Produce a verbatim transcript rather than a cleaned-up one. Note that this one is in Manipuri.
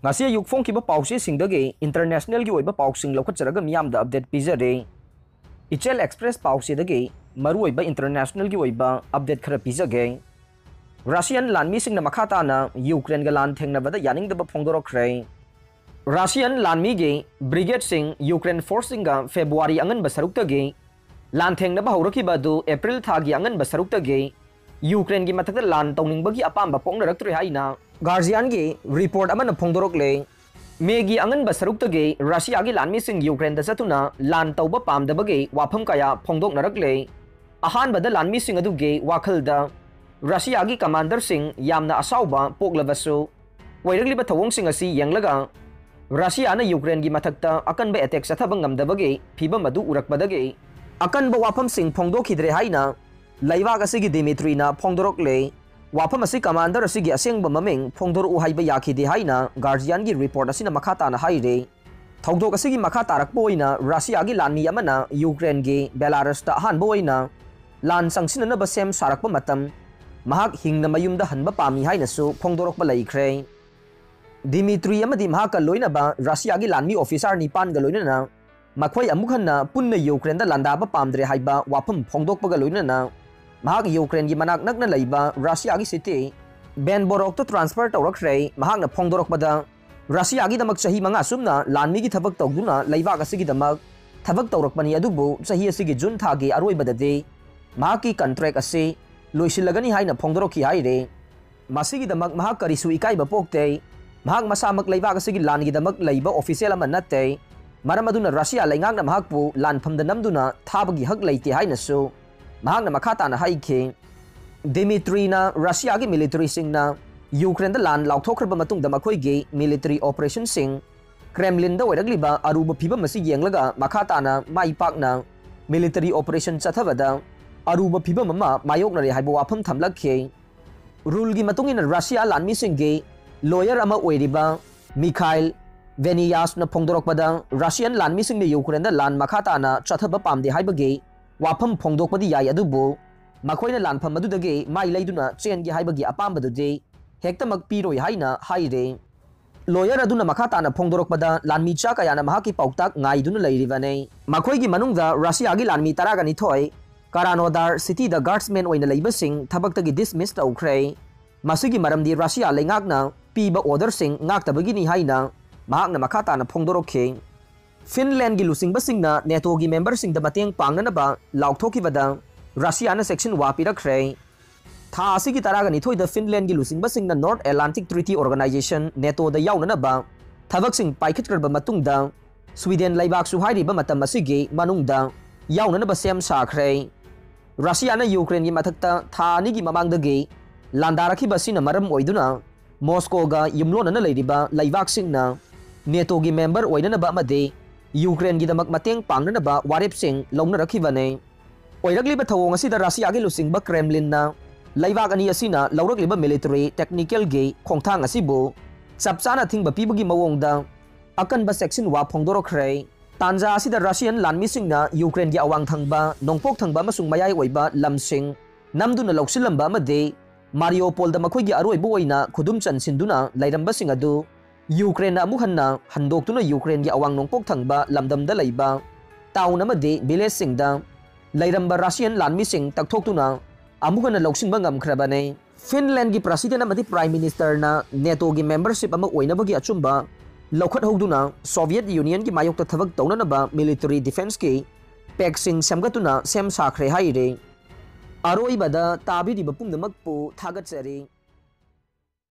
ꯉꯁꯤ ꯑꯌꯨꯛ ꯐꯣꯡꯈꯤꯕ ꯄꯥꯎꯆꯦꯁꯤꯡꯗꯒꯤ ꯏꯟꯇꯔꯅꯦꯁꯅꯦꯜꯒꯤ ꯑꯣꯏꯕ ꯄꯥꯎꯁꯤꯡ ꯂꯧꯈꯠꯆꯔꯒ ꯃꯤꯌꯥꯝꯗ ꯑꯞꯗꯦꯠ ꯄꯤꯖꯔꯤ꯫ ꯏꯆꯦꯜ ꯑꯦꯛꯁꯄ꯭ꯔꯦꯁ ꯄꯥꯎꯆꯦꯗꯒꯤ ꯃꯔꯨꯑꯣꯏꯕ ꯏꯟꯇꯔꯅꯦꯁꯅꯦꯜꯒꯤ ꯑꯣꯏꯕ ꯑꯞꯗꯦꯠ ꯈꯔ ꯄꯤꯖꯒꯦ꯫ ꯔꯁꯤꯌꯥꯟ ꯂꯥꯟꯃꯤꯁꯤꯡꯅ ꯃꯈꯥ ꯇꯥꯅ ꯌꯨꯀ꯭ꯔꯦꯟꯒ ꯂꯥꯟ ꯊꯦꯡꯅꯕꯗ ꯌꯥꯅꯤꯡꯗꯕ ꯐꯣꯡꯗꯣꯔꯛꯈ꯭ꯔꯦ꯫ ꯔꯁꯤꯌꯥꯟ ꯂꯥꯟꯃꯤꯒꯤ ꯕ꯭ꯔꯤꯒꯦꯗꯁꯤꯡ ꯌꯨꯀ꯭ꯔꯦꯟ ꯐꯣꯔꯁꯁꯤꯡꯒ ꯐꯦꯕ꯭ꯔꯨꯋꯥꯔꯤ ꯑꯉꯟꯕ ꯁꯔꯨꯛꯇꯒꯤ ꯂꯥꯟꯊꯦꯡꯅꯕ ꯍꯧꯔꯛꯈꯤꯕ ꯑꯗꯨ ꯑꯦꯄ꯭ꯔꯤꯜ ꯊꯥꯒꯤ ꯑꯉꯟꯕ ꯁꯔꯨꯛꯇꯒꯤ ꯌꯨꯀ꯭ꯔꯦꯟꯒꯤ ꯃꯊꯛꯇ ꯂꯥꯟ ꯇꯧꯅꯤꯡꯕꯒꯤ ꯑꯄꯥꯝꯕ ꯄꯣꯛꯅꯔꯛꯇ꯭ꯔꯦ ꯍꯥꯏꯅ ꯒꯥꯔꯖꯤꯌꯥꯟꯒꯤ ꯔꯤꯄꯣꯔꯠ ꯑꯃꯅ ꯐꯣꯡꯗꯣꯔꯛꯂꯦ꯫ ꯃꯦꯒꯤ ꯑꯉꯟꯕ ꯁꯔꯨꯛꯇꯒꯤ ꯔꯁꯤꯌꯥꯒꯤ ꯂꯥꯟꯃꯤꯁꯤꯡ ꯌꯨꯀ꯭ꯔꯦꯟꯗ ꯆꯠꯇꯨꯅ ꯂꯥꯟ ꯇꯧꯕ ꯄꯥꯝꯗꯕꯒꯤ ꯋꯥꯐꯝ ꯀꯌꯥ ꯐꯣꯡꯗꯣꯛꯅꯔꯛꯂꯦ꯫ ꯑꯍꯥꯟꯕꯗ ꯂꯥꯟꯃꯤꯁꯤꯡ ꯑꯗꯨꯒꯤ ꯋꯥꯈꯜꯗ ꯔꯁꯤꯌꯥꯒꯤ ꯀꯃꯥꯟꯗꯔꯁꯤꯡ ꯌꯥꯝꯅ ꯑꯁꯥꯎꯕ ꯄꯣꯛꯂꯕꯁꯨ, ꯑꯣꯏꯔꯛꯂꯤꯕ ꯊꯧꯑꯣꯡꯁꯤꯡ ꯑꯁꯤ ꯌꯦꯡꯂꯒ ꯔꯁꯤꯌꯥꯅ ꯌꯨꯀ꯭ꯔꯦꯟꯒꯤ ꯃꯊꯛꯇ ꯑꯀꯟꯕ ꯑꯦꯇꯦꯛ ꯆꯠꯊꯕ ꯉꯝꯗꯕꯒꯤ ꯐꯤꯚꯝ ꯑꯗꯨ ꯎꯔꯛꯄꯗꯒꯤ ꯑꯀꯟꯕ ꯋꯥꯐꯝꯁꯤꯡ ꯐꯣꯡꯗꯣꯛꯈꯤꯗ꯭ꯔꯦ ꯍꯥꯏꯅ ꯂꯩꯕꯥꯛ ꯑꯁꯤꯒꯤ ꯗꯤꯃꯤꯇ꯭ꯔꯤꯅ ꯐꯣꯡꯗꯣꯔꯛꯂꯦ꯫ ꯋꯥꯐꯝ ꯑꯁꯤ ꯀꯃꯥꯟꯗꯔ ꯑꯁꯤꯒꯤ ꯑꯁꯦꯡꯕ ꯃꯃꯤꯡ ꯐꯣꯡꯗꯣꯔꯛꯎ ꯍꯥꯏꯕ ꯌꯥꯈꯤꯗꯦ ꯍꯥꯏꯅ ꯒꯥꯔꯖꯤꯌꯥꯟꯒꯤ ꯔꯤꯄꯣꯔꯠ ꯑꯁꯤꯅ ꯃꯈꯥ ꯇꯥꯅ ꯍꯥꯏꯔꯤ꯫ ꯊꯧꯗꯣꯛ ꯑꯁꯤꯒꯤ ꯃꯈꯥ ꯇꯥꯔꯛꯄ ꯑꯣꯏꯅ ꯔꯁꯤꯌꯥꯒꯤ ꯂꯥꯟꯃꯤ ꯑꯃꯅ ꯌꯨꯀ꯭ꯔꯦꯟꯒꯤ ꯕꯦꯂꯥꯔꯁꯇ ꯑꯍꯥꯟꯕ ꯑꯣꯏꯅ ꯂꯥꯟ ꯆꯪꯁꯤꯟꯅꯅꯕ ꯁꯦꯝ ꯁꯥꯔꯛꯄ ꯃꯇꯝ ꯃꯍꯥꯛ ꯍꯤꯡꯅ ꯃꯌꯨꯝꯗ ꯍꯟꯕ ꯄꯥꯝꯃꯤ ꯍꯥꯏꯅꯁꯨ ꯐꯣꯡꯗꯣꯔꯛꯄ ꯂꯩꯈ꯭ꯔꯦ꯫ ꯗꯤꯃꯤꯇ꯭ꯔꯤ ꯑꯃꯗꯤ ꯃꯍꯥꯛꯀ ꯂꯣꯏꯅꯕ ꯔꯁꯤꯌꯥꯒꯤ ꯂꯥꯟꯃꯤ ꯑꯣꯐꯤꯁꯥꯔ ꯅꯤꯄꯥꯟꯒ ꯂꯣꯏꯅꯅ ꯃꯈꯣꯏ ꯑꯃꯨꯛ ꯍꯟꯅ ꯄꯨꯟꯅ ꯌꯨꯀ꯭ꯔꯦꯟꯗ ꯂꯥꯟꯗꯥꯕ ꯄꯥꯝꯗ꯭ꯔꯦ ꯍꯥꯏꯕ ꯋꯥꯐꯝ ꯐꯣꯡꯗꯣꯛꯄꯒ ꯂꯣꯏꯅꯅ ꯃꯍꯥꯛ ꯌꯨꯀ꯭ꯔꯦꯟꯒꯤ ꯃꯅꯥꯛ ꯅꯛꯅ ꯂꯩꯕ ꯔꯁꯤꯌꯥꯒꯤ ꯁꯤꯇꯤ ꯕꯦꯟꯕꯣꯔꯣꯛꯇ ꯇ꯭ꯔꯥꯟꯁꯐꯔ ꯇꯧꯔꯛꯈ꯭ꯔꯦ꯫ ꯃꯍꯥꯛꯅ ꯐꯣꯡꯗꯣꯔꯛꯄꯗ, ꯔꯁꯤꯌꯥꯒꯤꯗꯃꯛ ꯆꯍꯤ ꯃꯉꯥ ꯆꯨꯞꯅ ꯂꯥꯟꯃꯤꯒꯤ ꯊꯕꯛ ꯇꯧꯗꯨꯅ ꯂꯩꯕꯥꯛ ꯑꯁꯤꯒꯤꯗꯃꯛ ꯊꯕꯛ ꯇꯧꯔꯛꯄꯅꯤ, ꯑꯗꯨꯕꯨ ꯆꯍꯤ ꯑꯁꯤꯒꯤ ꯖꯨꯟ ꯊꯥꯒꯤ ꯑꯔꯣꯏꯕꯗꯗꯤ ꯃꯍꯥꯛꯀꯤ ꯀꯟꯇ꯭ꯔꯦꯛ ꯑꯁꯤ ꯂꯣꯏꯁꯤꯜꯂꯒꯅꯤ ꯍꯥꯏꯅ ꯐꯣꯡꯗꯣꯔꯛꯈꯤ ꯍꯥꯏꯔꯦ꯫ ꯃꯁꯤꯒꯤꯗꯃꯛ ꯃꯍꯥꯛ ꯀꯔꯤꯁꯨ ꯏꯀꯥꯏꯕ ꯄꯣꯛꯇꯦ꯫ ꯃꯍꯥꯛ ꯃꯁꯥꯃꯛ ꯂꯩꯕꯥꯛ ꯑꯁꯤꯒꯤ ꯂꯥꯟꯒꯤꯗꯃꯛ ꯂꯩꯕ ꯑꯣꯐꯤꯁꯤꯌꯦꯜ ꯑꯃ ꯅꯠꯇꯦ꯫ ꯃꯔꯝ ꯑꯗꯨꯅ ꯔꯁꯤꯌꯥ ꯂꯩꯉꯥꯛꯅ ꯃꯍꯥꯛꯄꯨ ꯂꯥꯟꯐꯝꯗ ꯅꯝꯗꯨꯅ ꯊꯥꯕꯒꯤ ꯍꯛ ꯂꯩꯇꯦ ꯍꯥꯏꯅꯁꯨ ꯃꯍꯥꯛꯅ ꯃꯈꯥ ꯇꯥꯅ ꯍꯥꯏꯈꯤ꯫ ꯗꯤꯃꯤꯇ꯭ꯔꯤꯅ ꯔꯁꯤꯌꯥꯒꯤ ꯃꯤꯂꯤꯇꯔꯤꯁꯤꯡꯅ ꯌꯨꯀ꯭ꯔꯦꯟꯗ ꯂꯥꯟ ꯂꯥꯎꯊꯣꯛꯈ꯭ꯔꯕ ꯃꯇꯨꯡꯗ ꯃꯈꯣꯏꯒꯤ ꯃꯤꯂꯤꯇꯔꯤ ꯑꯣꯄꯔꯦꯁꯟꯁꯤꯡ, ꯀ꯭ꯔꯦꯝꯂꯤꯟꯗ ꯑꯣꯏꯔꯛꯂꯤꯕ ꯑꯔꯨꯕ ꯐꯤꯚꯝ ꯑꯁꯤ ꯌꯦꯡꯂꯒ ꯃꯈꯥ ꯇꯥꯅ ꯃꯥꯏ ꯄꯥꯛꯅ ꯃꯤꯂꯤꯇꯔꯤ ꯑꯣꯄꯔꯦꯁꯟ ꯆꯠꯊꯕꯗ ꯑꯔꯨꯕ ꯐꯤꯚꯝ ꯑꯃ ꯃꯥꯌꯣꯛꯅꯔꯦ ꯍꯥꯏꯕ ꯋꯥꯐꯝ ꯊꯝꯂꯛꯈꯤ꯫ ꯔꯨꯜꯒꯤ ꯃꯇꯨꯡ ꯏꯟꯅ ꯔꯁꯤꯌꯥ ꯂꯥꯟꯃꯤꯁꯤꯡꯒꯤ ꯂꯣꯌꯔ ꯑꯃ ꯑꯣꯏꯔꯤꯕ ꯃꯤꯈꯥꯏꯜ ꯚꯦꯅꯤꯌꯥꯁꯅ ꯐꯣꯡꯗꯣꯔꯛꯄꯗ, ꯔꯁꯤꯌꯥꯟ ꯂꯥꯟꯃꯤꯁꯤꯡꯅ ꯌꯨꯀ꯭ꯔꯦꯟꯗ ꯂꯥꯟ ꯃꯈꯥ ꯇꯥꯅ ꯆꯠꯊꯕ ꯄꯥꯝꯗꯦ ꯍꯥꯏꯕꯒꯤ ꯋꯥꯐꯝ ꯐꯣꯡꯗꯣꯛꯄꯗꯤ ꯌꯥꯏ, ꯑꯗꯨꯕꯨ ꯃꯈꯣꯏꯅ ꯂꯥꯟꯐꯝ ꯑꯗꯨꯗꯒꯤ ꯃꯥꯏ ꯂꯩꯗꯨꯅ ꯆꯦꯟꯒꯦ ꯍꯥꯏꯕꯒꯤ ꯑꯄꯥꯝꯕꯗꯨꯗꯤ ꯍꯦꯛꯇꯃꯛ ꯄꯤꯔꯣꯏ ꯍꯥꯏꯅ ꯍꯥꯏꯔꯦ꯫ Lawyer ꯑꯗꯨꯅ ꯃꯈꯥ ꯇꯥꯅ ꯐꯣꯡꯗꯣꯔꯛꯄꯗ ꯂꯥꯟꯃꯤꯆꯥ ꯀꯌꯥꯅ ꯃꯍꯥꯛꯀꯤ ꯄꯥꯎꯇꯥꯛ ꯉꯥꯏꯗꯨꯅ ꯂꯩꯔꯤꯕꯅꯤ꯫ ꯃꯈꯣꯏꯒꯤ ꯃꯅꯨꯡꯗ ꯔꯁꯤꯌꯥꯒꯤ ꯂꯥꯟꯃꯤ ꯇꯔꯥꯒ ꯅꯤꯊꯣꯏ, ꯀꯔꯥꯅꯣꯗꯥꯔ ꯁꯤꯇꯤꯗ ꯒꯥꯔꯗꯁꯃꯦꯟ ꯑꯣꯏꯅ ꯂꯩꯕꯁꯤꯡ ꯊꯕꯛꯇꯒꯤ ꯗꯤꯁꯃꯤꯁ ꯇꯧꯈ꯭ꯔꯦ꯫ ꯃꯁꯤꯒꯤ ꯃꯔꯝꯗꯤ ꯔꯁꯤꯌꯥ ꯂꯩꯉꯥꯛꯅ ꯄꯤꯕ ꯑꯣꯔꯗꯔꯁꯤꯡ ꯉꯥꯛꯇꯕꯒꯤꯅꯤ ꯍꯥꯏꯅ ꯃꯍꯥꯛꯅ ꯃꯈꯥ ꯇꯥꯅ ꯐꯣꯡꯗꯣꯔꯛꯈꯤ꯫ ꯐꯤꯟꯂꯦꯟꯒꯤ ꯂꯨꯆꯤꯡꯕꯁꯤꯡꯅ ꯅꯦꯇꯣꯒꯤ ꯃꯦꯝꯕꯔꯁꯤꯡꯗ ꯃꯇꯦꯡ ꯄꯥꯡꯅꯅꯕ ꯂꯥꯎꯊꯣꯛꯈꯤꯕꯗ ꯔꯁꯤꯌꯥꯅ ꯆꯦꯛꯁꯤꯟ ꯋꯥ ꯄꯤꯔꯛꯈ꯭ꯔꯦ꯫ ꯊꯥ ꯑꯁꯤꯒꯤ ꯇꯔꯥꯒ ꯅꯤꯊꯣꯏꯗ ꯐꯤꯟꯂꯦꯟꯒꯤ ꯂꯨꯆꯤꯡꯕꯁꯤꯡꯅ ꯅꯣꯔꯠ ꯑꯦꯠꯂꯥꯟꯇꯤꯛ ꯇ꯭ꯔꯤꯇꯤ ꯑꯣꯔꯒꯅꯥꯏꯖꯦꯁꯟ ꯅꯦꯇꯣꯗ ꯌꯥꯎꯅꯅꯕ ꯊꯕꯛꯁꯤꯡ ꯄꯥꯏꯈꯠꯈ꯭ꯔꯕ ꯃꯇꯨꯡꯗ ꯁ꯭ꯋꯤꯗꯦꯟ ꯂꯩꯕꯥꯛꯁꯨ ꯍꯥꯏꯔꯤꯕ ꯃꯇꯝ ꯑꯁꯤꯒꯤ ꯃꯅꯨꯡꯗ ꯌꯥꯎꯅꯅꯕ ꯁꯦꯝ ꯁꯥꯈ꯭ꯔꯦ꯫ ꯔꯁꯤꯌꯥꯅ ꯌꯨꯀ꯭ꯔꯦꯟꯒꯤ ꯃꯊꯛꯇ ꯊꯥ ꯑꯅꯤꯒꯤ ꯃꯃꯥꯡꯗꯒꯤ ꯂꯥꯟꯗꯥꯔꯛꯈꯤꯕ ꯑꯁꯤꯅ ꯃꯔꯝ ꯑꯣꯏꯗꯨꯅ ꯃꯣꯁꯀꯣꯒ ꯌꯨꯝꯂꯣꯟꯅꯅ ꯂꯩꯔꯤꯕ ꯂꯩꯕꯥꯛꯁꯤꯡꯅ ꯅꯦꯇꯣꯒꯤ ꯃꯦꯝꯕꯔ ꯑꯣꯏꯅꯅꯕ ꯑꯃꯗꯤ ꯌꯨꯀ꯭ꯔꯦꯟꯒꯤꯗꯃꯛ ꯃꯇꯦꯡ ꯄꯥꯡꯅꯅꯕ ꯋꯥꯔꯦꯞꯁꯤꯡ ꯂꯧꯅꯔꯛꯈꯤꯕꯅꯤ꯫ ꯑꯣꯏꯔꯛꯂꯤꯕ ꯊꯧꯑꯣꯡ ꯑꯁꯤꯗ ꯔꯁꯤꯌꯥꯒꯤ ꯂꯨꯆꯤꯡꯕ ꯀ꯭ꯔꯦꯝꯂꯤꯟꯅ ꯂꯩꯕꯥꯛ ꯑꯅꯤ ꯑꯁꯤꯅ ꯂꯧꯔꯛꯂꯤꯕ ꯃꯤꯂꯤꯇꯔꯤ ꯇꯦꯛꯅꯤꯀꯦꯜꯒꯤ ꯈꯣꯡꯊꯥꯡ ꯑꯁꯤꯕꯨ ꯆꯞ ꯆꯥꯅ ꯑꯊꯤꯡꯕ ꯄꯤꯕꯒꯤ ꯃꯑꯣꯡꯗ ꯑꯀꯟꯕ ꯆꯦꯛꯁꯤꯟ ꯋꯥ ꯐꯣꯡꯗꯣꯔꯛꯈ꯭ꯔꯦ꯫ ꯇꯥꯟꯖꯥ ꯑꯁꯤꯗ ꯔꯁꯤꯌꯟ ꯂꯥꯟꯃꯤꯁꯤꯡꯅ ꯌꯨꯀ꯭ꯔꯦꯟꯒꯤ ꯑꯋꯥꯡ ꯊꯪꯕ, ꯅꯣꯡꯄꯣꯛ ꯊꯪꯕ ꯑꯃꯁꯨꯡ ꯃꯌꯥꯏ ꯑꯣꯏꯕ ꯂꯝꯁꯤꯡ ꯅꯝꯗꯨꯅ ꯂꯧꯁꯤꯜꯂꯝꯕ ꯑꯃꯗꯤ ꯃꯥꯔꯤꯌꯣꯄꯣꯜꯗ ꯃꯈꯣꯏꯒꯤ ꯑꯔꯣꯏꯕ ꯑꯣꯏꯅ ꯈꯨꯗꯨꯝ ꯆꯟꯁꯤꯟꯗꯨꯅ ꯂꯩꯔꯝꯕꯁꯤꯡ ꯑꯗꯨ ꯌꯨꯀ꯭ꯔꯦꯟꯅ ꯑꯃꯨꯛ ꯍꯟꯅ ꯍꯟꯗꯣꯛꯇꯨꯅ ꯌꯨꯀ꯭ꯔꯦꯟꯒꯤ ꯑꯋꯥꯡ ꯅꯣꯡꯄꯣꯛ ꯊꯪꯕ ꯂꯝꯗꯝꯗ ꯂꯩꯕ ꯇꯥꯎꯟ ꯑꯃꯗꯤ ꯚꯤꯂꯦꯖꯁꯤꯡꯗ ꯂꯩꯔꯝꯕ ꯔꯁꯤꯌꯟ ꯂꯥꯟꯃꯤꯁꯤꯡ ꯇꯛꯊꯣꯛꯇꯨꯅ ꯑꯃꯨꯛ ꯍꯟꯅ ꯂꯧꯁꯤꯟꯕ ꯉꯝꯈ꯭ꯔꯕꯅꯤ꯫ ꯐꯤꯟꯂꯦꯟꯒꯤ ꯄ꯭ꯔꯁꯤꯗꯦꯟ ꯑꯃꯗꯤ ꯄ꯭ꯔꯥꯏꯝ ꯃꯤꯅꯤꯁꯇꯔꯅ ꯅꯦꯇꯣꯒꯤ ꯃꯦꯝꯕꯔꯁꯤꯞ ꯑꯃ ꯑꯣꯏꯅꯕꯒꯤ ꯑꯆꯨꯝꯕ ꯂꯧꯈꯠꯍꯧꯗꯨꯅ ꯁꯣꯚꯤꯌꯦꯠ ꯌꯨꯅꯤꯌꯟꯒꯤ ꯃꯥꯌꯣꯛꯇ ꯊꯕꯛ ꯇꯧꯅꯅꯕ ꯃꯤꯂꯤꯇꯔꯤ ꯗꯤꯐꯦꯟꯁꯀꯤ ꯄꯦꯛꯁꯤꯡ ꯁꯦꯝꯒꯠꯇꯨꯅ ꯁꯦꯝ ꯁꯥꯈ꯭ꯔꯦ ꯍꯥꯏꯔꯤ꯫ ꯑꯔꯣꯏꯕꯗ ꯇꯥꯕꯤꯔꯤꯕ ꯄꯨꯝꯅꯃꯛꯄꯨ ꯊꯥꯒꯠꯆꯔꯤ꯫